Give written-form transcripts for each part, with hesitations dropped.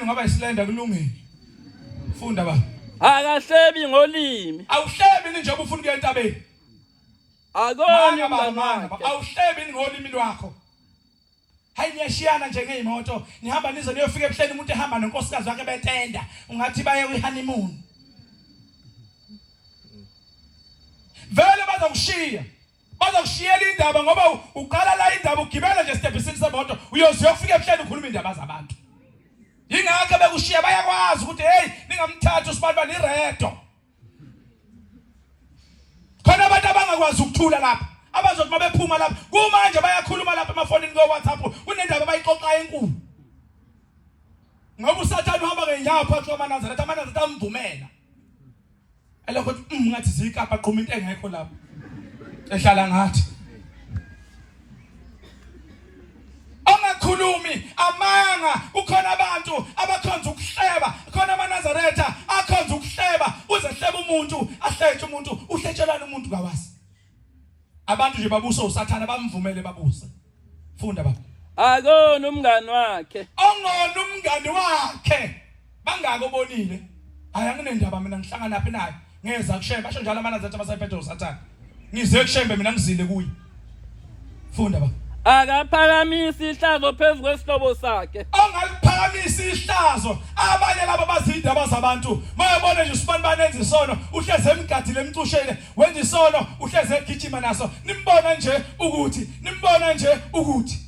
ungaba isilenda kulungile. Funda baba. Akahlebi ngolimi. Awuhlebi ni njengoba ufuna ukuya entabeni. Akoni Manga baba umngani manga. wakhe. Awuhlebi ni ngolimi lwakho. Hayi niyashiyana nje ngeyimoto nihamba nize niyofika ebuhleni umuntu ehamba nonkosikazi wakhe betenda ungathi baye kwi honeymoon. Vele bazokushiya. Bazokushiyela indaba ngoba uqala la indaba ugibela nje stebhisini semoto uyoze uyofika ebuhleni ukhuluma indaba zabantu. Yingakho bekushiya bayakwazi ukuthi hey ningamthatha usibani bani iredo. Khona abantu abangakwazi ukuthula lapha abazothi mabephuma lapha kumanje bayakhuluma lapha emafonini ko WhatsApp kunendaba abayixoxayo enkulu. Ngoba uSathane uhamba ngenyawo phakathi kwamaNazaretha amaNazaretha amvumela. Elokho uthi ngathi zikapa qhuma into engekho lapho. Ehlala ngathi. Ongakhulumi amanga kukhona abantu abakhonza ukuhleba khona amaNazaretha akhonza ukuhleba uzehleba umuntu ahletshe umuntu uhletshelana umuntu kawazi abantu nje babuso usathana bamvumele babuse funda baba Akona umngani wakhe. Ongona umngani wakhe. Bangaki obonile? Hayi anginendaba mina ngihlangana phi naye. Ngeza kushembe basho njalo amanazaretha abasayiphethe usathane. Ngize kushembe mina ngizile kuye. Funda baba. Akaphakamisi ihlazo phezu kwesihlobo sakhe. Ongaliphakamisi ihlazo abanye laba bazindaba zabantu mayebona nje usibani banenza isono uhleze emgadile emcushele wenza isono uhleze egijima naso nimbona nje ukuthi nimbona nje ukuthi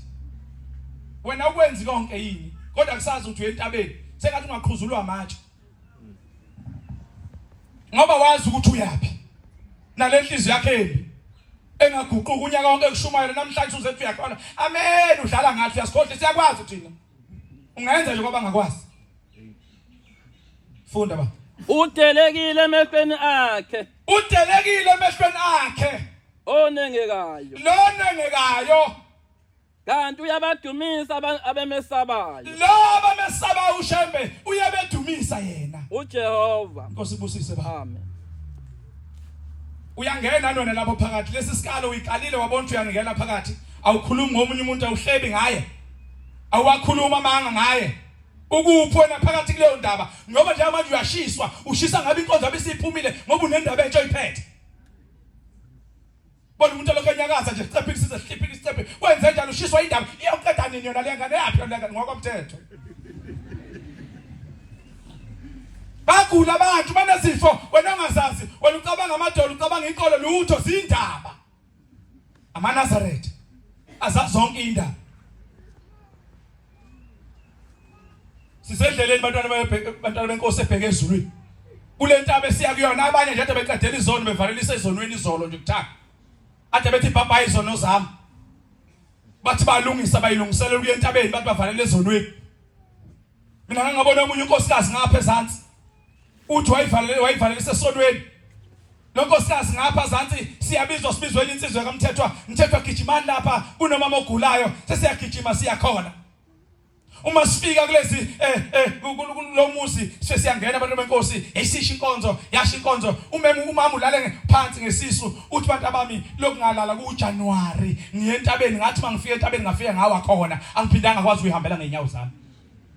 wena ukwenzi konke yini kodwa kusazi ukuthi uyentabeni sengathi ungaqhuzulwa amatshe ngoba wazi ukuthi uyapi nalenhliziyo yakhe embi engaguquka unyaka wonke kushumayela namhlanje uze kuthi uyakhona amen udlala ngathi uyasikhohlisa siyakwazi thina ungenza nje kwaba ngakwazi funda ba Udelekile emehlweni akhe. Udelekile emehlweni akhe. Onengekayo. Lonengekayo. Kanti uyabadumisa abemesabayo. Lo abamesabayo uShembe uyabedumisa yena. uJehova. Inkosi ibusise ba. Amen. Uyangena nona lapho phakathi lesi sikalo uyikalile wabona ukuthi uyangena phakathi awukhulumi ngomunye umuntu awuhlebi ngaye awakhuluma amanga ngaye ukuphi wena phakathi kuleyo ndaba ngoba njengamanje uyashiswa ushisa ngabe inkonzo yabe isiphumile ngoba unendaba entsha oyiphethe bona umuntu olokhu enyakaza nje sicephile size sihliphile isicephe kwenze njani ushiswa indaba iyoqeda nini yona le ngane yaphi yona le ngane ngokomthetho bagula abantu banezifo wena ongazazi wena ucabanga amadolo ucabanga inkolo lutho zindaba amaNazaretha azazi zonke indaba Sisendleleni bantwana bantwana benkosi ebheke ezulwini. Kule ntaba esiya kuyona abanye nje ade beqedela izono bevalelisa ezonweni izolo nje kuthiwa. Ade bethi bye izono zami. Bathi balungisa bayilungiselela ukuya entabeni bathi bavalele ezonweni. Mina ngangabona omunye unkosikazi ngapha ezansi. Uthi wayivalele wayivalelisa esonweni. Lo nkosikazi ngapha zansi siyabizwa sibizwe enye insizwa kaMthethwa, Mthethwa gijimani lapha kunomama ogulayo sesiyagijima siyakhona. Uma sifika kulezi eh eh kulomuzi sesiyangena abantu benkosi yayisisha inkonzo yasha inkonzo umema umama ulale phansi ngesisu uthi bantu abami lokungalala ku January ngiye entabeni ngathi mangifika entabeni ngafika ngawa khona angiphindanga kwazi uyihambela ngenyawo zami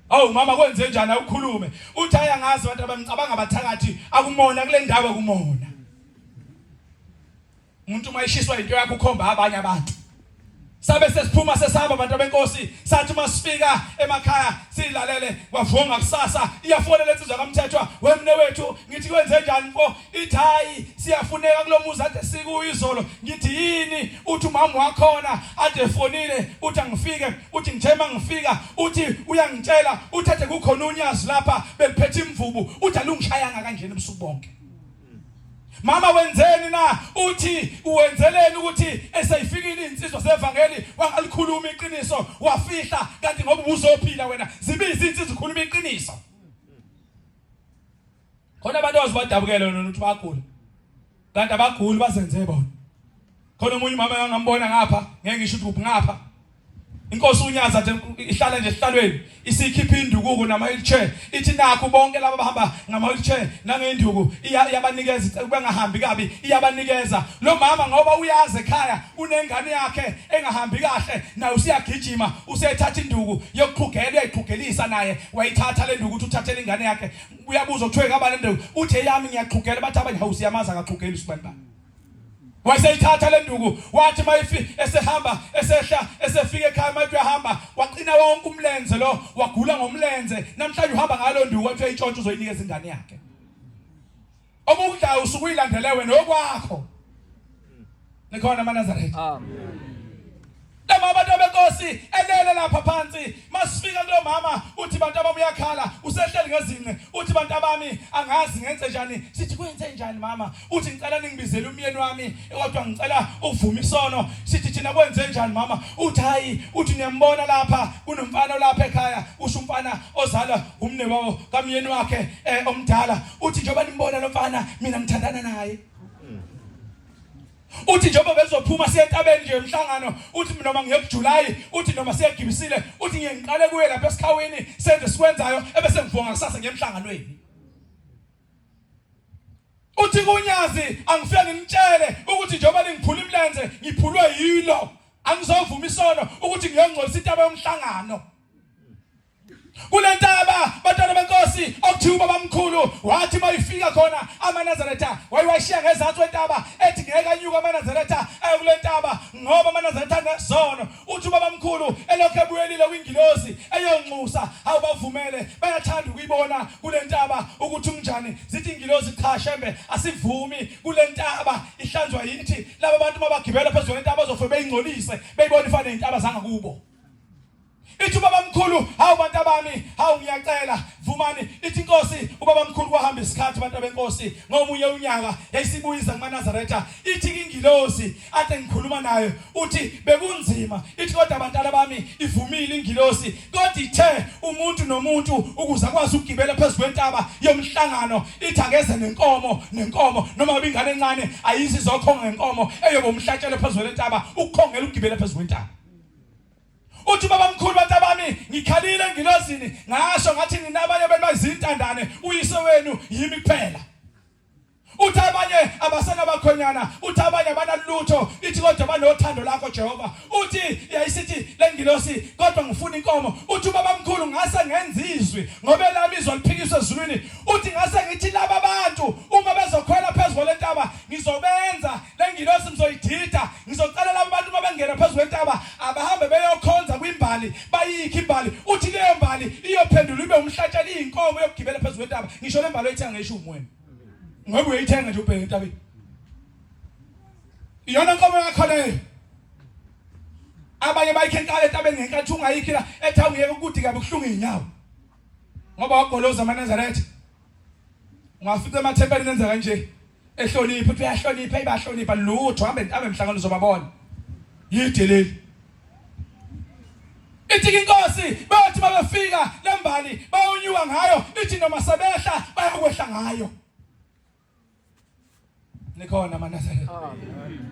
Awu mama kwenze njani awukhulume uthi ayangazi abantu abamcabanga abathakathi akumona kule ndawo akumona Umuntu uma eshiswa into yakho ukhomba abanye abantu. Sabe sesiphuma sesihamba abantu benkosi sathi uma sifika emakhaya silalele kwavunga kusasa iyafonela lensizwa kaMthethwa wemne wethu ngithi kwenze njani mfo ithi hayi siyafuneka kulomuzi ade sikuyo izolo ngithi yini uthi umama wakhona ade efonile uthi angifike uthi ngithe mangifika uthi uyangitshela uthi ade kukhona unyazi lapha beliphethe imvubu uthi alungishayanga kanjena ubusuku bonke Mama wenzeni na uthi uwenzeleni ukuthi eseyifikile insizwa sevangeli wangalikhuluma iqiniso wafihla kanti ngoba ubuzophila wena zibiza insizwa ukhuluma iqiniso khona abantu abazibadabukele wena ukuthi bagula kanti abaguli bazenze bona khona omunye umama engangambona ngapha ngeke ngisho ukuthi kuphi ngapha Inkosi uNyazi athi ihlala nje esihlalweni isikhipha indukuku nama wheelchair ithi nakho bonke laba bahamba ngama wheelchair nangenduku iyabanikeza bengahambi kabi iyabanikeza lo mama ngoba uyazi ekhaya unengane yakhe engahambi kahle naye usiyagijima usethatha induku yokuqhugela uyayiqhugelisa naye wayithatha le nduku ukuthi uthathele ingane yakhe uyabuza kuthiwe kabani le nduku uthi eyami ngiyaqhugela bathi abanye hawu siyamazi akaqhugeli usibani bani Wayeseyithatha le nduku wathi mayifi esehamba esehla esefika ekhaya mayithi uyahamba waqina wonke umlenze lo wagula ngomlenze namhlanje uhamba ngalo nduku wathi uyayitshontsha uzoyinikeza ingane yakhe okudlayo usuke uyilandele wena okwakho nikhona amaNazaretha Amen. Lama abantu abenkosi elele lapha phansi masifika kulo mama uthi bantu abami uyakhala usehleli ngezinqe uthi bantu abami angazi ngenze njani sithi kwenze njani mama uthi ngicela ningibizele umyeni wami kodwa ngicela ukuvuma isono sithi thina kwenze njani mama uthi hayi uthi niyambona lapha kunomfana olapha ekhaya usho umfana ozalwa umnewabo kamyeni wakhe eh, omdala uthi njengoba nimbona lo mfana mina ngithandana naye uthi njengoba bezophuma siye entabeni nje emhlangano uthi noma ngiye kuJuly uthi noma siyegibisile uthi ngiye ngiqale kuye lapha esikhawini senze sikwenzayo ebese ngivonga kusasa ngiye emhlanganweni uthi kunyazi angifike ngimtshele ukuthi njengoba ningiphula imilenze ngiphulwe yilo angizovuma isono ukuthi ngiyongcolisa intaba yomhlangano Kule ntaba bantwana benkosi okuthiwa ubabamkhulu wathi mayifika khona amaNazaretha wayiwashiya ngezansi wentaba ethi ngeke anyuke amaNazaretha aye kule ntaba ngoba amaNazaretha anesono uthi ubabamkhulu elokhu ebuyelile kwingilosi eyonxusa awubavumele bayathanda ukuyibona kule ntaba ukuthi unjani zithi ingilosi cha shembe asivumi kule ntaba ihlanzwa yithi laba bantu mabagibela phezulu kwentaba bazofe beyingcolise beyibona ifane nezintaba zangakubo Ithi ubabamkhulu, hawu bantu abami, hawu ngiyacela, vumani. Ithi inkosi, ubabamkhulu kwahamba isikhathi bantu benkosi, ngomunye unyaka yayisibuyiza kumaNazaretha. Ithi ingilosi ade ngikhuluma nayo, uthi bekunzima. Ithi kodwa bantala bami ivumile ingilosi, kodwa ithe umuntu nomuntu ukuze akwazi ukugibela phezu kwentaba yomhlangano, ithi akeze nenkomo, nenkomo noma ngabe ingane encane ayisi izokhonga ngenkomo eyobe umhlatshelo phezu kwentaba, ukukhongela ukugibela phezu kwentaba. Uthi babamkhulu bantu abami ngikhalile engilozini ngasho ngathi ninabanye benu bayizintandane uyise wenu yimi kuphela. Uthi abanye abasenabakhonyana uthi abanye abanalutho ithi kodwa banothando lakho Jehova. Uthi yayisithi lengilosi kodwa ngifuna inkomo. Uthi ubabamkhulu ngase ngenza izwi ngoba elami izwi liphikiswe ezulwini. Uthi ngase ngithi laba bantu uma bezokhwela phezu kwalentaba ngizobenza lengilosi ngizoyidida Ngizocela laba bantu uma bengena phezu kwentaba abahambe beyokhonza kwimbali bayikhe imbali uthi leyo mbali iyophendula ibe umhlatshelo iyinkomo yokugibela phezu kwentaba ngisho le mbali oyithenga ngeshumi wena ngoba uyayithenga nje ubheke entabeni iyona nkomo yakho leyo abanye bayikhe enkala entabeni ngenkathi ungayikhi la ethi awungiyeke ukuthi kabi kuhlungu inyawo ngoba wagoloza amaNazaretha ungafica emathempelini enza kanje ehlonipha uthi uyahlonipha ibahlonipha lutho hambe hambe emhlangano uzobabona yide leli ithi inkosi bayothi babefika lembali bayonyuka ngayo ithi noma sebehla bayakwehla ngayo nikhona amaNazaretha Amen.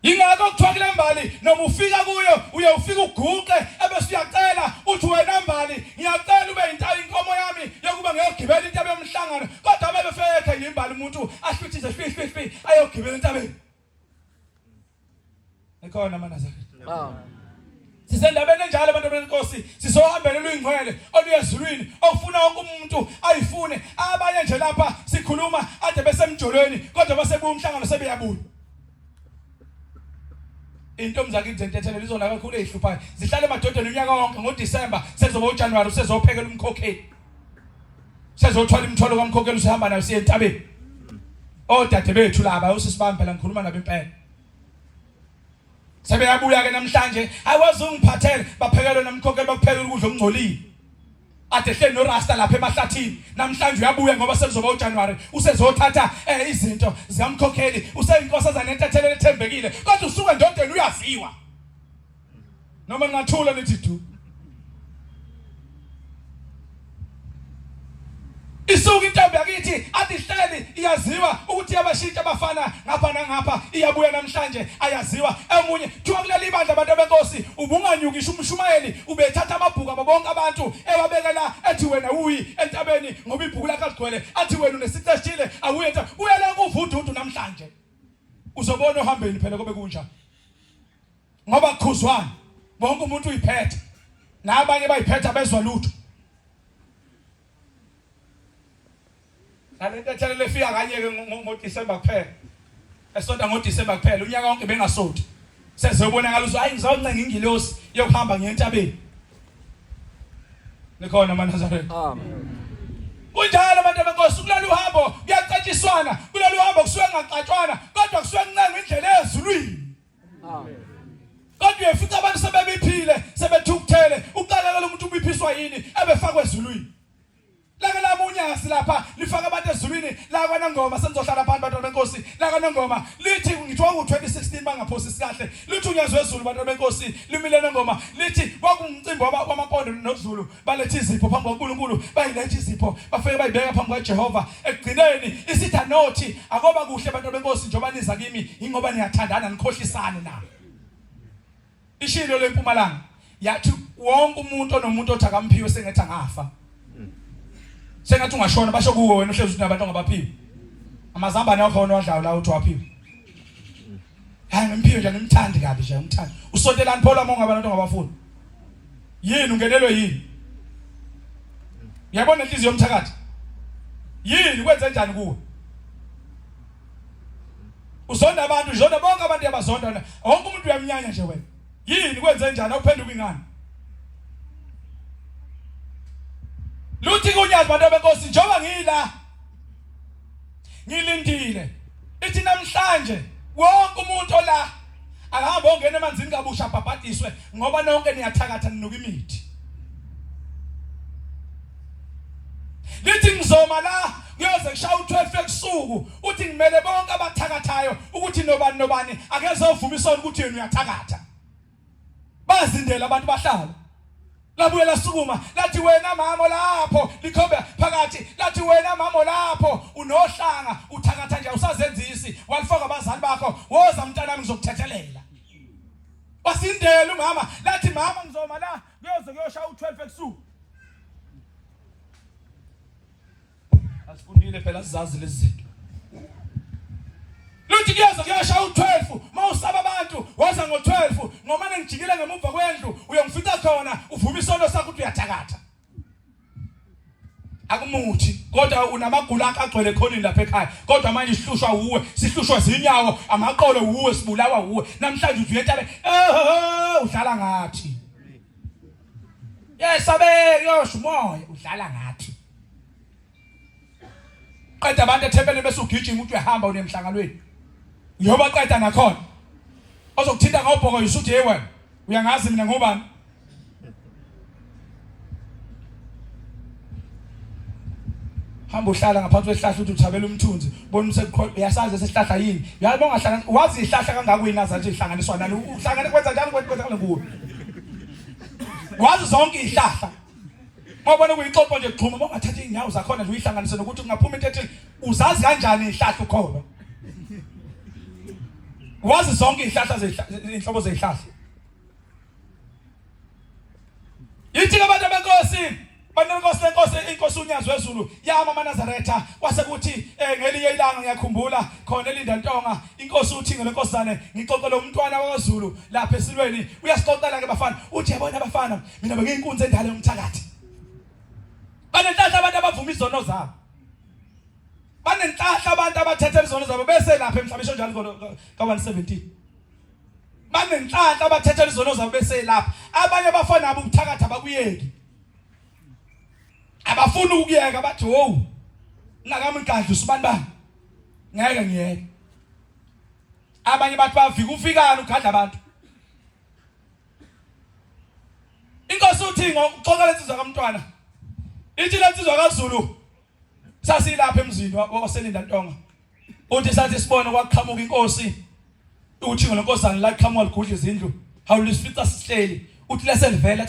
Yingakho kuthiwa kule mbali noma ufika kuyo uye ufike uguqe ebese uyacela uthi wena mbali ngiyacela ube intayi inkomo yami yokuba ngiyogibela intaba yomhlangano kodwa bebefekhe nje imbali umuntu ahlwithize hli hli hli ayogibela entabeni. Nikhona amaNazaretha. Amen. Sisendabeni enjalo abantu benkosi sizohambela oluyingcwele oluyezulwini okufuna wonke umuntu ayifune abanye nje lapha sikhuluma ade besemjolweni kodwa basebuya umhlangano sebeyabuya Intombi zakithi zentethelelo izona kakhulu ezihluphayo zihlala emadodeni unyaka wonke ngoDecember sezoba uJanuary usezophekela umkhokheli sezothwala imithwalo kamkhokheli usehamba nayo siye entabeni odade bethu laba usisi bami phela ngikhuluma nabo impela sebeyabuya ke namhlanje akwazi ungiphathele baphekelwe nomkhokheli bakuphekela ukudla okungcolile ade hleli noRasta lapha emahlathini namhlanje uyabuya ngoba sekuzoba uJanuary usezothatha eh, izinto zikamkhokheli useyinkosazana entethelele ethembekile kodwa usuka ndodeni uyaziwa noma ningathula nithi du Isuka intombi yakithi athi ihleli iyaziwa ukuthi iyabashintsha abafana ngapha nangapha, iyabuya namhlanje ayaziwa. Emunye kuthiwa kuleli bandla abantu benkosi ubunganyukisha umshumayeli ubethatha amabhuku abo bonke abantu ewabekela ethi wena uyi entabeni ngoba ibhuku lakhe ligcwele, athi wena unesici esithile awuye entabeni. Uyela kuvududu namhlanje. Uzobona ohambeni phela kobe kunjani. Ngoba kukhuzwana wonke umuntu uyiphethe nabanye bayiphethe abezwa lutho. Nalento ethelele efika kanye-ke ngoDisemba kuphela, esonta ngoDisemba kuphela, unyaka wonke bengasonti. Sezobonakala ukuthi hayi ngizawuncenga ingilosi yokuhamba ngiye entabeni. Nikhona amaNazaretha? Amen. Kunjalo abantu benkosi, kulolu hambo kuyacatshiswana, kulolu hambo kusuke kungaxatshwana, kodwa kusuke kuncengwa indlela ezulwini. Amen. Kodwa uyefica abantu sebebiphile, sebethukuthele, uqalekela umuntu ubiphiswa yini ebefakwe ezulwini. Lake lami uNyazi lapha lifaka abantu ezulwini la kwaNongoma, senizohlala phansi bantwana benkosi. La kwaNongoma lithi ngithiwa ku-2016 bangaphosisi kahle, lithi uNyazi wezulu bantwana benkosi limile Nongoma, lithi kwakungumcimbi wamaMpondo noZulu, baletha izipho phambi kwaNkulunkulu, bayiletha izipho bafike bayibeka phambi kwaJehova. Ekugcineni isithi anothi akoba kuhle bantwana benkosi njengoba niza kimi, ingoba niyathandana nikhohlisane na. Ishilo lempumalanga yathi wonke umuntu onomuntu othi akamphiwe sengathi angafa. Sengathi ungashona basho kuwe wena uhlezi uthi nabantu ongabaphiwe. Amazambane akho wona wadlayo la uthi waphiwe. Hayi ngimphiwe nje ngimthandi kabi nje ngimthandi. Usontelani pho lama ungabantu ongabafuni. Yini ungenelwe yini? Uyabona inhliziyo yomthakathi? Yini kwenze njani kuwe? Uzonda abantu, uzonda bonke abantu uyabazonda wena. Wonke umuntu uyamnyanya nje wena. Yini kwenze njani awuphenduka ingane? Luthi kunyazi bantu benkosi njengoba ngila ngilindile. Ithi namhlanje wonke umuntu ola akahambe ongena emanzini kabusha abhabhadiswe ngoba nonke niyathakatha ninuka imithi. Lithi ngizoma la kuyoze kushaya u12 ebusuku, uthi ngimele bonke abathakathayo ukuthi nobani nobani akezovuma isono ukuthi yena uyathakatha. Bazindela abantu bahlala. Labuye lasukuma lathi wena mama lapho, likhombe phakathi lathi wena mama lapho unohlanga uthakatha nje usazenzisi, walifaka abazali bakho, woza mntanami ngizokuthethelela. Wasindela umama lathi mama ngizoma la kuyoze kuyoshaya u12 ebusuku. Asifundile phela sizazi lezi zinto. Luthi kuyoze kuyoshaya u12 mawusaba abantu woza ngo12 ngomane ngijikile ngemuva kwendlu uyongifica khona uvuma isono sakho ukuthi uyathakatha. Akumuthi kodwa unamagula akho agcwele ekhoneni lapha ekhaya kodwa manje sihlushwa wuwe, sihlushwa zinyawo, amaqolo wuwe, sibulawa wuwe. Namhlanje uthi uyentabe eh udlala ngathi. Yesabeka yosho umoya udlala ngathi. Qeda abantu ethempelini bese ugijima uthi uyahamba unemhlanganweni. Uyoba qeda nakhona. Ozokuthinta ngobhoko usuthi hey wena uyangazi mina ngobani? Hamba uhlala ngaphansi kwesihlahla uthi uthabela umthunzi bona usekukhona uyasazi esihlahla yini yazi bongahlangana wazi ihlahla kangako yini azathi ihlanganiswa nani uhlangane kwenza njani kwenza kuwe wazi zonke izihlahla Mawubona kuyixoxo nje kuxhuma bongathatha izinyawo zakhona nje uyihlanganise nokuthi kungaphuma into ethile uzazi kanjani izihlahla ukhona wazi zonke izihlahla zezinhlobo zezihlahla. Yithi abantu benkosi banenkosi lenkosi inkosi uNyazi wezulu yama amaNazaretha kwase kuthi eh, ngelinye ilanga ngiyakhumbula khona elinda ntonga inkosi uThingo lenkosazane ngixoxele umntwana wakwaZulu lapha esilweni uyasixoxela ke bafana uthi yabona abafana mina bengiyinkunzi endala yomthakathi. Banenhlanhla abantu abavuma izono zabo, banenhlanhla abantu abathethe izono zabo bese lapha emhlabeni isho njalo ka 117 banenhlanhla abathethe izono zabo bese lapha. Abanye abafana abo ubuthakathi abakuyeki, abafuni ukuyeka, bathi wo ngakami ngadla usibani bani ngeke ngiyeke. Abanye bathi bavika ufikana ugadla abantu. Inkosi uThingo uxoxa lensizwa kamntwana. Ithi lensizwa kaZulu sasilapha emzini waselinda ntonga. Uthi sathi sibone kwaqhamuka inkosi uThingo lenkosana laqhamuka ligudla izindlu. Hawu lisifica sihleli. Uthi leselivela.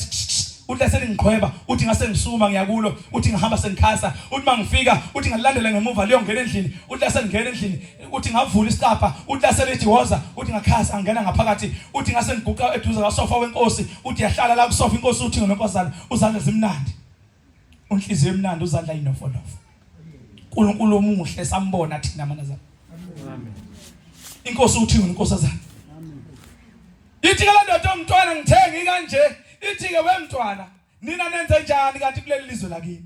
Uthi laselingiqhweba, uthi ngase ngisuma ngiyakulo, uthi ngihamba sengikhasa, uthi mangifika, uthi ngalandela ngemuva liyongena endlini, uthi lasengena endlini, uthi ngavula isicabha, uthi laselithi woza, uthi ngakhasa ngena ngaphakathi, uthi ngase ngiguqa eduze kasofa wenkosi, uthi yahlala la kusofa inkosi, uthi ngononkosazana uzandla zimnandi. Unhliziyo emnandi uzandla inofonofo. uNkulunkulu omuhle sambona thina manazana. Amen. Inkosi uthi unkosazana. Ithi ke lendoda umntwana ngithengi kanje, ithi ke wemntwana nina nenze njani kanti kuleli lizwe lakini?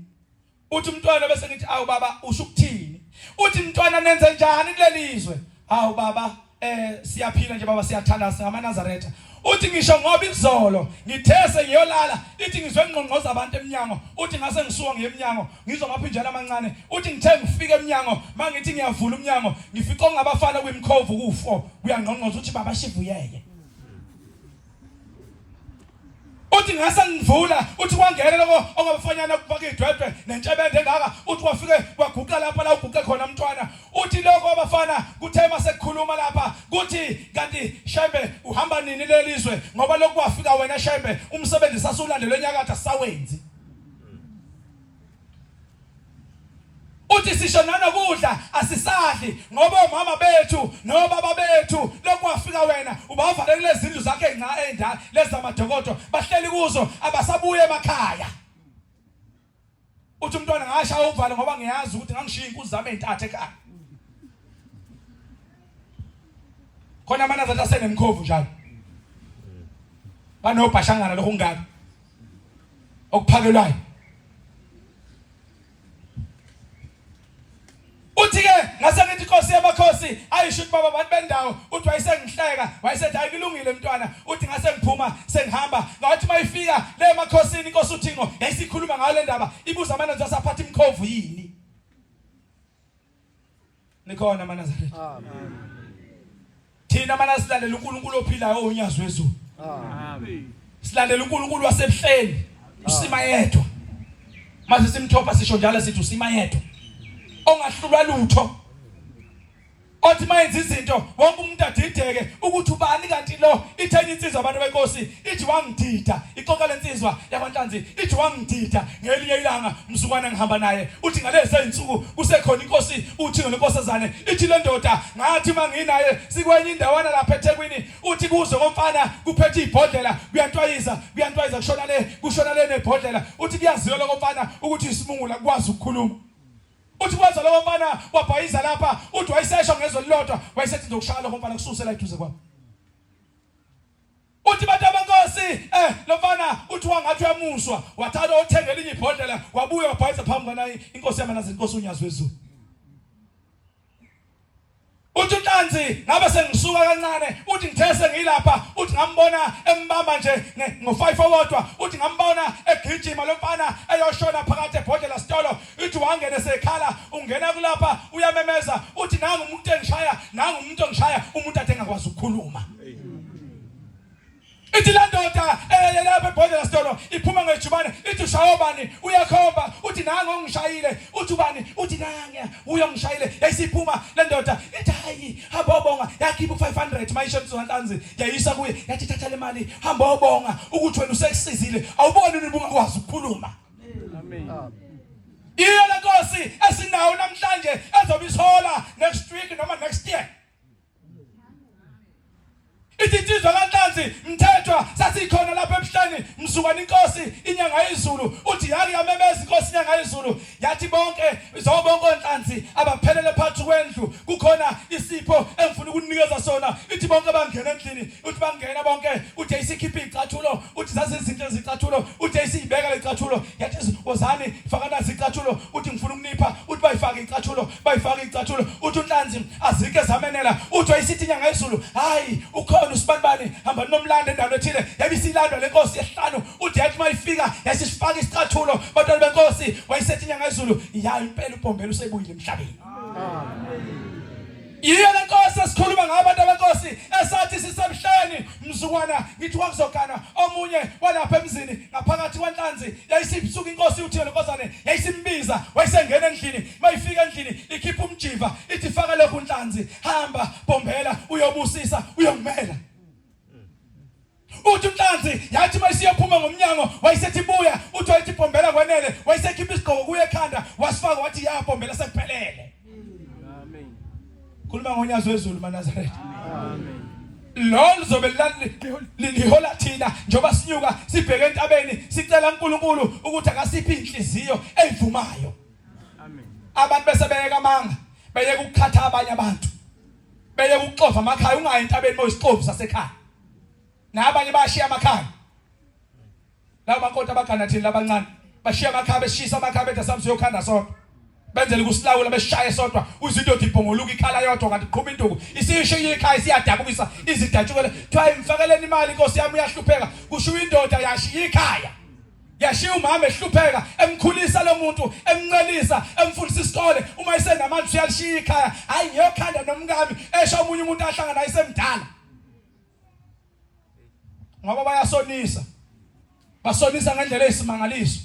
Uthi umntwana bese ngithi awu baba usho ukuthini? Uthi mntwana nenze njani kuleli zwe? Awu baba eh siyaphila nje baba siyathandaza singamaNazaretha. Uthi ngisho ngoba izolo ngithe sengiyolala ithi ngizwe ngqongqoza abantu emnyango uthi ngase ngisuka ngiye emnyango ngizwa amaphinjana amancane uthi ngithe ngifika emnyango mangithi ngiyavula umnyango ngifica ongabafana kwimkhovu kufo kuyangqongqoza uthi baba shivuyeke uthi ngase ngivula uthi kwangena lokho ongabafanyana kufaka idwedwe nentshebende engaka uthi kwafike kwaguqa lapha la uguqe khona umntwana uthi lokho abafana kuthe masekukhuluma lapha kuthi kanti Shembe uhamba nini lelizwe ngoba lokhu kwafika wena Shembe umsebenzi sasulandelwe enyakatha sawenzi Uthi sisho nanokudla asisadli ngoba omama bethu nobaba bethu lokwafika wena ubavale kulezindlu zakhe enca endala lezamadokodo bahleli kuzo abasabuye emakhaya. Uthi umntwana ngasha uvalo ngoba ngiyazi ukuthi ngangishiya inkuzi zami ezintathu ekhaya. Khona amanazathi asenemkhovu njalo. Banobhashangana lokho kungaka. Okuphakelwayo. Uthi ke ngase ngithi inkosi yamakhosi ayisho ukuthi baba abantu bendawo uthi wayesengihleka wayesethi ayikulungile mntwana uthi ngase ngiphuma sengihamba ngathi mayifika le emakhosini inkosi uThingo yayisikhuluma ngayo le ndaba ibuza amanzi asaphatha imkhovu yini Nikhona maNazaretha. Amen. Thina mana silandela uNkulunkulu ophilayo owunyazi wezulu. Amen. Silandela uNkulunkulu wasebuhleni usima yedwa. Mase simthopha sisho njalo sithi usima yedwa. Ongahlulwa lutho. Othi mayenza izinto wonke umuntu adideke ukuthi ubani kanti lo ithenye insizwa abantu benkosi ithi wangidida ixoxa lensizwa yakwanhlanzi ithi wangidida ngelinye ilanga mzukwana ngihamba naye uthi ngalezi izinsuku kusekhona inkosi uthi nonkosazane ithi le ndoda ngathi manginaye sikwenye indawana lapha eThekwini uthi kuze komfana kuphethe ibhodlela kuyantwayiza kuyantwayiza kushona le kushona le nebhodlela uthi kuyaziwa lokho mfana ukuthi isimungula kwazi ukukhuluma uthi kwaza lowo mfana wabhayiza lapha uthi wayesesho ngezwe lilodwa wayesethi ngizokushaya lokho mfana kususela eduze kwami Uthi bantu abankosi eh lo mfana uthi wangathi uyamuswa wathatha othenga elinye ibhodlela wabuya wabhayisa phambi kwanaye inkosi yamanazi inkosi unyazi wezulu. Uthi uNhlanzi ngabe sengisuka kancane uthi ngithe sengilapha uthi ngambona embamba nje ngo-5 owodwa uthi ngambona egijima lo mfana eyoshona phakathi ebhodlela sitolo uthi wangena sekhala ungena kulapha uyamemeza uthi nangu umuntu engishaya nangu umuntu engishaya umuntu ade engakwazi ukukhuluma. Ithi la ndoda eyelapha ebhodlela sitolo iphuma ngejubane ithi ushaya ubani uyakhomba uthi nangu ongishayile uthi ubani uthi nange uyongishayile yayisiphuma le ndoda ithi hayi hamba obonga yakhipha u500 mayisho insizwa yayisa kuye yathi thatha le mali hamba obonga ukuthi wena usekusizile awuboni yini ubungakwazi ukukhuluma Amen. Iyo lenkosi esinawo namhlanje ezobe isola next week noma next year Ithi insizwa kaNhlanzi Mthethwa sasikhona lapha ebuhleni mzukwana inkosi inyanga yezulu uthi yake yamemeza inkosi inyanga yezulu yathi bonke zobonke onhlanzi abaphelele phakathi kwendlu kukhona isipho engifuna ukunikeza sona ithi bonke bangena endlini uthi bangena bonke uthi isikhipha icathulo uthi zazizinhle izicathulo uthi isiyibeka lecathulo yathi wozani fakana izicathulo uthi ngifuna ukunipha uthi bayifake icathulo bayifake icathulo uthi unhlanzi azike zamenela uthi wayisithi inyanga yezulu hayi ukhona usibanibani hamba nomlando endaweni ethile yabe isilandwa lenkosi yesihlanu uthi yathi mayifika yasifaka isicathulo bantwana benkosi wayisethi inyanga yezulu ya impela ubhombela usebuyile emhlabeni Yiyo le nkosi esikhuluma ngayo abantu abenkosi esathi sisemhleni mzukwana ngithi kwakuzogana omunye walapha emzini ngaphakathi kwanhlanzi yayisisuka inkosi uthi lenkozane yayisimbiza wayesengena endlini mayifika endlini ikhipha umjiva ithi faka lokhu nhlanzi hamba bombela uyobusisa uyongimela. Uthi uNhlanzi yathi mayisiyophuma ngomnyango wayesethi buya, uthi wayethi bhombela kwenele, wayesekhipha isigqoko kuye ekhanda wasifaka wathi ya bhombela sekuphelele. Amen. Khuluma ngonyazi wezulu maNazaretha. Amen. Lo lizobe lihola thina njengoba sinyuka sibheke entabeni sicela uNkulunkulu ukuthi akasiphe inhliziyo eyivumayo. Amen. Abantu bese beyeka amanga, beyeka ukukhatha abanye abantu. Beyeka ukuxova amakhaya ungayi entabeni moyisixovu sasekhaya. Nabanye bashiya amakhaya. Lawo makoti abagana thina labancane bashiya amakhaya beshisa amakhaya bethi asambe siyokhanda sodwa. Benzela ukusilawula beshaye sodwa uzinto ibhongoluka ikhala yodwa kanti qhuma induku isishiya ikhaya siyadabukisa izidatshukele kuthiwa imfakeleni imali inkosi yami uyahlupheka kusho indoda yashiya ikhaya yashiya umama ehlupheka emkhulisa lo muntu emncelisa emfundisa isikole uma esenamandla uyalishiya ikhaya hayi ngiyokhanda nomkami esho omunye umuntu ahlangana naye semdala ngoba bayasonisa basonisa ngendlela eyisimangaliso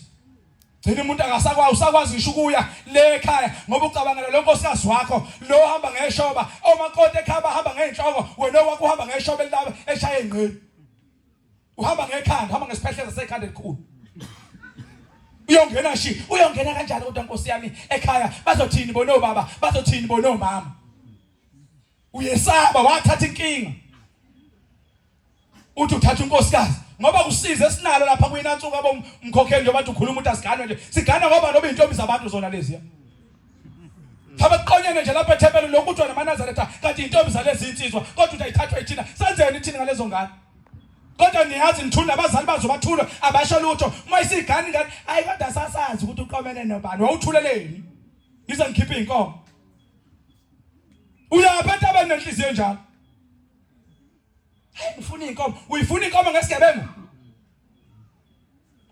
gcina umuntu akasakwazi usakwazi ngisho ukuya le ekhaya ngoba ucabangela lo nkosikazi wakho lo hamba ngeshoba omakoti ekhaya bahamba ngeenhloko wena owakho uhamba ngeshoba elilaba eshaya ingqini uhamba ngekhanda uhamba ngesiphehleza sekhanda elikhulu uyongena shi uyongena kanjani kodwa nkosi yami ekhaya bazothini bona obaba bazothini bona omama uyesaba wathatha inkinga uthi uthatha unkosikazi ngoba kusize esinalo lapha kuyinansuka abomkhokheli njengoba ukhuluma ukuthi asiganwe nje sigana ngoba noba intombi zabantu zona lezi Abakuqonyene nje lapha ethempelini lokhu kuthiwa namaNazaretha kanti intombi zalezi insizwa kodwa uthi ayithathwa ithina senzeni ithina ngalezo ngane kodwa niyazi nithula abazali bazo bathulwe abasho lutho uma isigane ingane ayi kodwa sasazi ukuthi uqomene nobani wawuthuleleni ngize ngikhiphe inkomo uyaphi entabeni nenhliziyo enjalo hayi ngifuna inkomo uyifuna inkomo ngesigebengu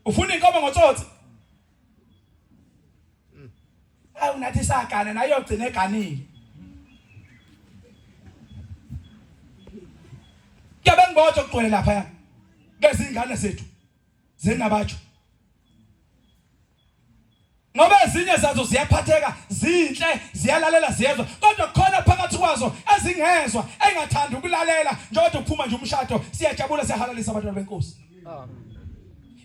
ufuna inkomo ngotsotsi Awu nathi sagana naye yogcina eganile. Kuyabe ngibotho kugcwele lapha ya. Lezi ingane zethu zenabatsho. Ngoba ezinye zazo ziyaphatheka zinhle ziyalalela ziyezwa kodwa kukhona phakathi kwazo ezingezwa engathandi ukulalela njengoba uphuma nje umshado siyajabula siyahalalisa abantwana benkosi. Amen.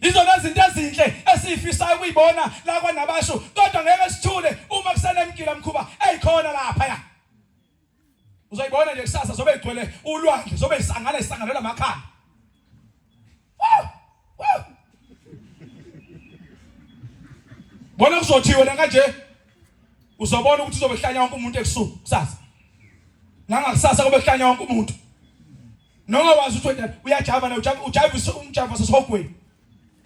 Izona izinto ezinhle esifisayo ukuyibona la kwanabasho kodwa ngeke sithule uma kusenemgila mkhuba eyikhona lapha ya. Uzoyibona nje kusasa zobe igcwele ulwandle zobe isangana isanganela amakhanda. Bona kuzothiwe la kanje uzobona ukuthi uzobe hlanya wonke umuntu ebusuku kusasa. Nangakusasa kube hlanya wonke umuntu. Noma wazi ukuthi wena uyajava na ujava ujava umjava sesihogweni.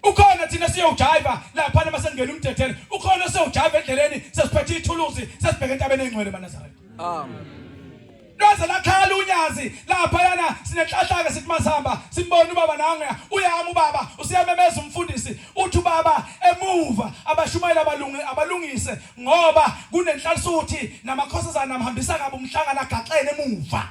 Ukhona thina siyowujayiva lapha noma sengena umdedele. Ukhona siyowujayiva endleleni sesiphethe ithuluzi sesibheke entabeni engcwele maNazaretha. Amen. Lwaze lakhala unyazi lapha yana sinenhlahlaka sithi masihamba simbona ubaba nanguya uyama ubaba usiyamemeza umfundisi uthi ubaba emuva abashumayela abalungi abalungise ngoba kunenhlalisuthi namakhosazana amhambisa kabi umhlangano agaxele emuva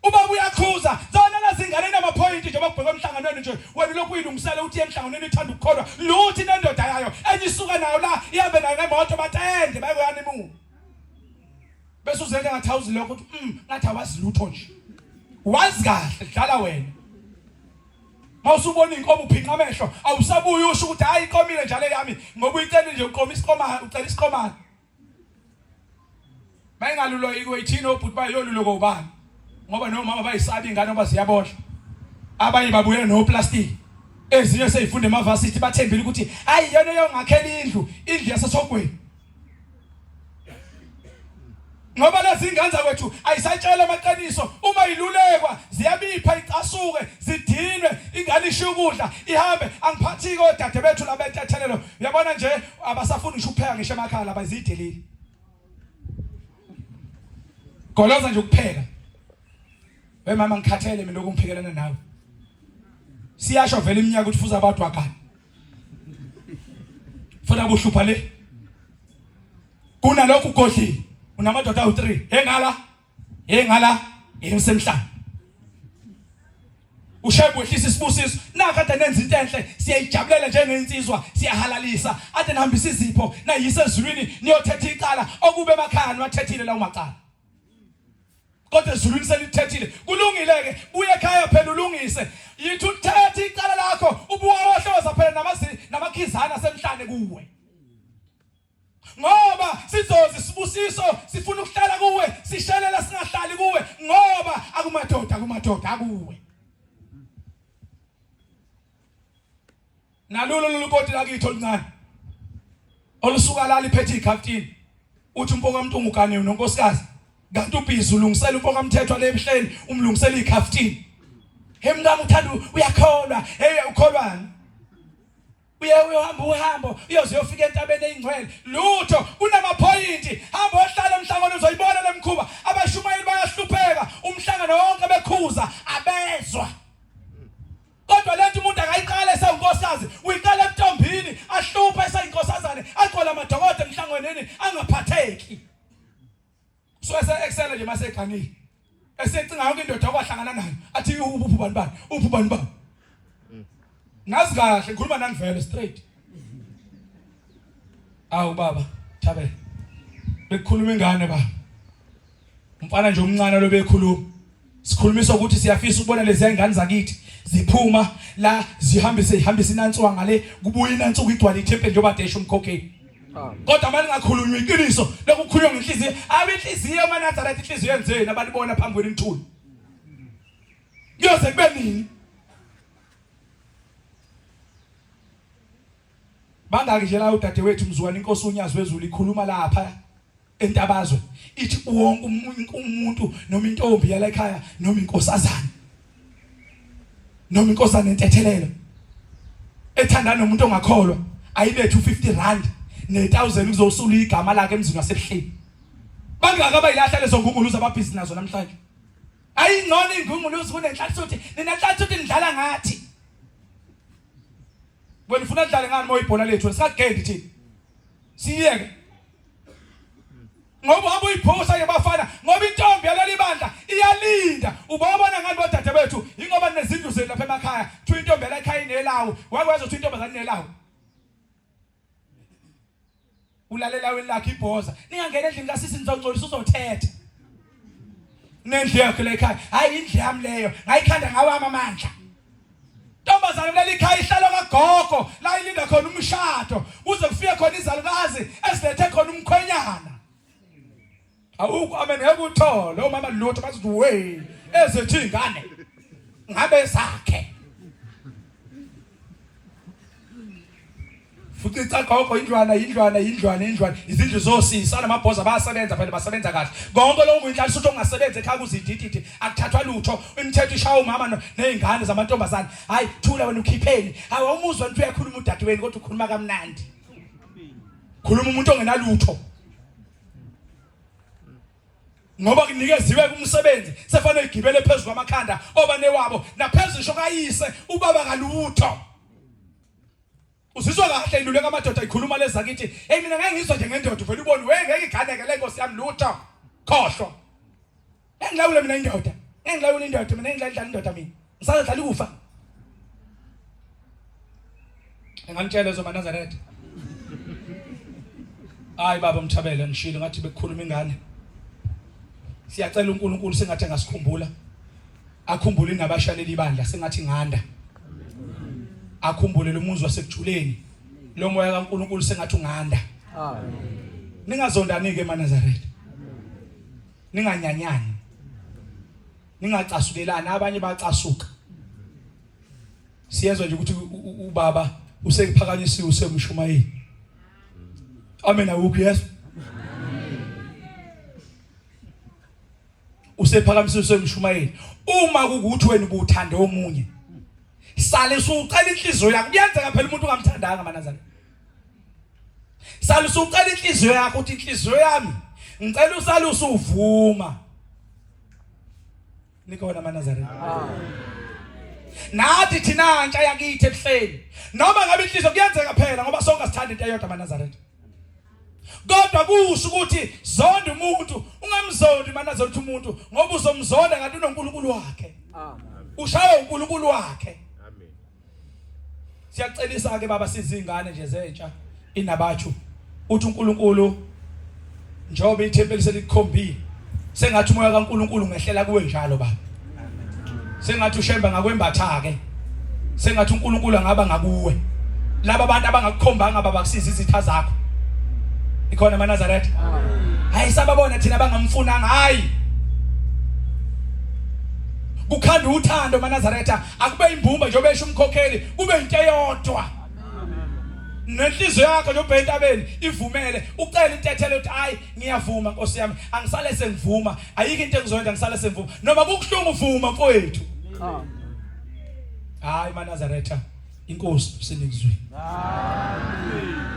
Ubaba uyakhuza zona lezingane namaphoyinti njengoba kubhekwe emhlanganweni nje wena lokhu uyilungisela uthi emhlanganweni ithanda ukukholwa luthi nendoda yayo enye isuka nayo la ihambe nayo ngemoto batende bayoyana emuva bese uzele ngathi awuzi lokho uthi ngathi awazi lutho nje wazi kahle dlala wena mawusubona inkomo uphinqa amehlo awusabuyi usho ukuthi hayi iqomile njalo yami ngoba uyicele nje uqoma isiqoma ucela isiqomana Bayingalulwa ikwethini obhuti bayolulwa ubani ngoba nomama bayisaba ingane ngoba ziyabodla abanye babuyela no plastic ezinye seyifunda emavasithi bathembile ukuthi hayi yona yongakhela indlu indlu yasesogweni ngoba lezi ingane zakwethu ayisatshela amaqiniso uma ilulekwa ziyabipha icasuke zidinwe ingane ishiya ukudla ihambe angiphathiki odade bethu labentethelelo uyabona nje abasafuni ngisho ukupheka ngisho emakhaya laba ziyidelile goloza nje ukupheka we mama ngikhathele mina ukungiphekelana nawe siyasho vele iminyaka ukuthi fuza abantu wakani funa kuhlupha le kunalokhu ugodlile unamadoda awu3 engala engala emsemhlanga ushebe wehlisa isibusiso nakade nenza into enhle siyayijabulela njengensizwa siyahalalisa ade nihambisa izipho nayise ezulwini niyothetha icala okube emakhaya niwathethile lawo macala. Kodwa ezulwini selithethile. Kulungile ke, buye ekhaya phela ulungise. Yithi uthethe icala lakho, ubuwawohloza phela namazi namakhizana asemhlane kuwe. Ngoba sizozi sibusiso sifuna ukuhlala kuwe, sishelela singahlali kuwe ngoba akumadoda akumadoda akuwe. Nalulo lolu koti lakithi oluncane olusuka la liphethe ikhaftini uthi umfoka Mntungu uganiwe nonkosikazi kanti ubhizi ulungisela umfoka Mthethwa le ebuhleni umlungisela ikhaftini. Hey mntwana uthanda uyakholwa, hey ukholwani? Uye uyohamba uhambo uyoze uyofika entabeni eyingcwele lutho kunamaphoyinti hamba ohlala emhlangano uzoyibona lemkhuba abashumayeli bayahlupheka umhlangano wonke bekhuza abezwa Kodwa lento umuntu akayiqala esewunkosikazi, uyiqala ebuntombini, ahluphe eseyinkosazane, agcwele amadokodo emhlanganweni angaphatheki. Usuke ese-excela nje mase eganile. Esecinga yonke indoda okwahlangana nayo, athi uphi ubani bani, uphi ubani bani. Ngazi kahle ngikhuluma nani vele straight. Awu baba, Thabela. Bekukhuluma ingane baba. Umfana nje omncane lo bekhuluma. Sikhulumiswa ukuthi siyafisa ukubona lezi ngane zakithi ziphuma la zihambise ihambise inansuka ngale kubuye inansuka igcwale ithempeli njengoba desha umkhokheli. Kodwa manje ngakhulunywa iqiniso lokukhulunywa ngenhliziyo. Abe inhliziyo amaNazaretha inhliziyo yenzeni abalibona phambi kwenu nithule. Kuyoze kube nini? Bangaki nje la udadewethu mzukwane inkosi uNyazi wezulu ikhuluma lapha entabazwe ithi wonke umuntu noma intombi yala ekhaya noma inkosazana noma inkosana entethelelo ethandana nomuntu ongakholwa ayilethe u50 rand ne1000 kuzosula igama lakhe emzini wasebuhleni. Bangaka abayilahla lezo ngunguluza ababhizi nazo namhlanje. Ayingcono ingunguluza kunenhlathuthi, nina nhlathuthi nidlala ngathi. Wena ufuna dlale ngani moyibhola lethu singagendi thina. Siyeke. Ngoba uhamba uyiphusha ke bafana ngoba intombi yaleli bandla iyalinda. Ubabona ngani bodade bethu ingoba nezindlu zenu lapha emakhaya. Kuthiwa intombi yala ekhaya inelawu. Wakwazi ukuthi intombazane inelawu. Ulalela wena lakhe ibhoza. Ningangena endlini kasisi nizongcolisa uzothetha. Nendlu yakhe le ekhaya. Hayi indlu yami leyo. Ngayikhanda ngawami amandla. Ntombazane kuleli khaya ihlala kagogo la ilinda khona umshado kuze kufike khona izalukazi ezilethe khona umkhwenyana. Awukho amen ngeke uthole omama lutho bathi we ezethu ingane ngabe zakhe. Futhi icagogo indlwana indlwana indlwana indlwana izindlu zosisa namabhoza bayasebenza phela basebenza kahle. Konke lokhu kuyinhlalisa ukuthi ongasebenzi ekhaya kuzidididi akuthathwa lutho imithetho ishaya umama nezingane zamantombazane. Hayi thula wena ukhipheni. Hayi awumuzwa nje uyakhuluma udadewenu kodwa ukhuluma kamnandi. Khuluma umuntu ongenalutho. Ngoba kunikeziwe umsebenzi sefanele igibele phezulu kwamakhanda obanewabo naphezulu ngisho kayise ubaba kalutho. Uzizwa kahle iluleka amadoda ikhuluma lezakithi. Hey mina ngeke ngizwa nje ngendoda uvela ubone we ngeke iganeke le nkosi yami lutho. Khohlwa. Engilawule mina indoda. Engilawule indoda mina engidlala indoda mina. Ngisadlala ukufa. Enganitshela ezomaNazaretha. Hayi baba Mthabela ngishilo ngathi bekukhuluma ingane. Siyacela uNkulunkulu sengathi angasikhumbula. Akhumbule nabashaleli ibandla sengathi nganda. Akhumbule lo muzi wasekujuleni. Lo moya kaNkulunkulu sengathi unganda. Amen. Ningazondani ke emaNazaretha. Ninganyanyani. Ningacasukelani abanye bacasuka. Siyezwa nje ukuthi ubaba usekuphakanyisiwe usemshumayeli. Amen awukho yesu. Usephakanyisiwe usemshumayeli. Uma kukuthi wena ubuthanda omunye. Sale usucela inhliziyo yakho. Kuyenzeka phela umuntu ungamthandanga manazana. Sale usucela inhliziyo yakho uthi inhliziyo yami ngicela usale usuvuma. Nikhona amaNazaretha. Nathi thina ntsha yakithi ebuhleni. Noma ngabe inhliziyo kuyenzeka phela ngoba sonke sithanda into eyodwa amaNazaretha. Kodwa kusho ukuthi zonda umuntu, ungamzondi maNazaretha umuntu ngoba uzomzonda kanti unoNkulunkulu wakhe. Amen. Ushawe uNkulunkulu wakhe. Amen. Siyacelisa ke baba sizingane nje zentsha inabathu uthi uNkulunkulu njengoba ithempeli selikukhombile. Sengathi umoya kaNkuluNkulu ungehlela kuwe njalo baba. Sengathi uShembe ngakwembatha ke. Sengathi uNkulunkulu angaba ngakuwe. Laba bantu abangakukhombanga baba kusiza izitha zakho. Ikhona amaNazaretha? Hayi sababona thina abangamfunanga hayi. Kukhanda uthando maNazaretha akube imbumba njengoba esho umkhokheli kube into eyodwa. Nenhliziyo yakho njengoba entabeni ivumele ucela intethelo uthi hayi ngiyavuma Nkosi yami angisale sengivuma ayikho into engizoyenza ngisale sengivuma noma kukuhlungu vuma mfowethu. Hayi maNazaretha inkosi useningizimu. Amen.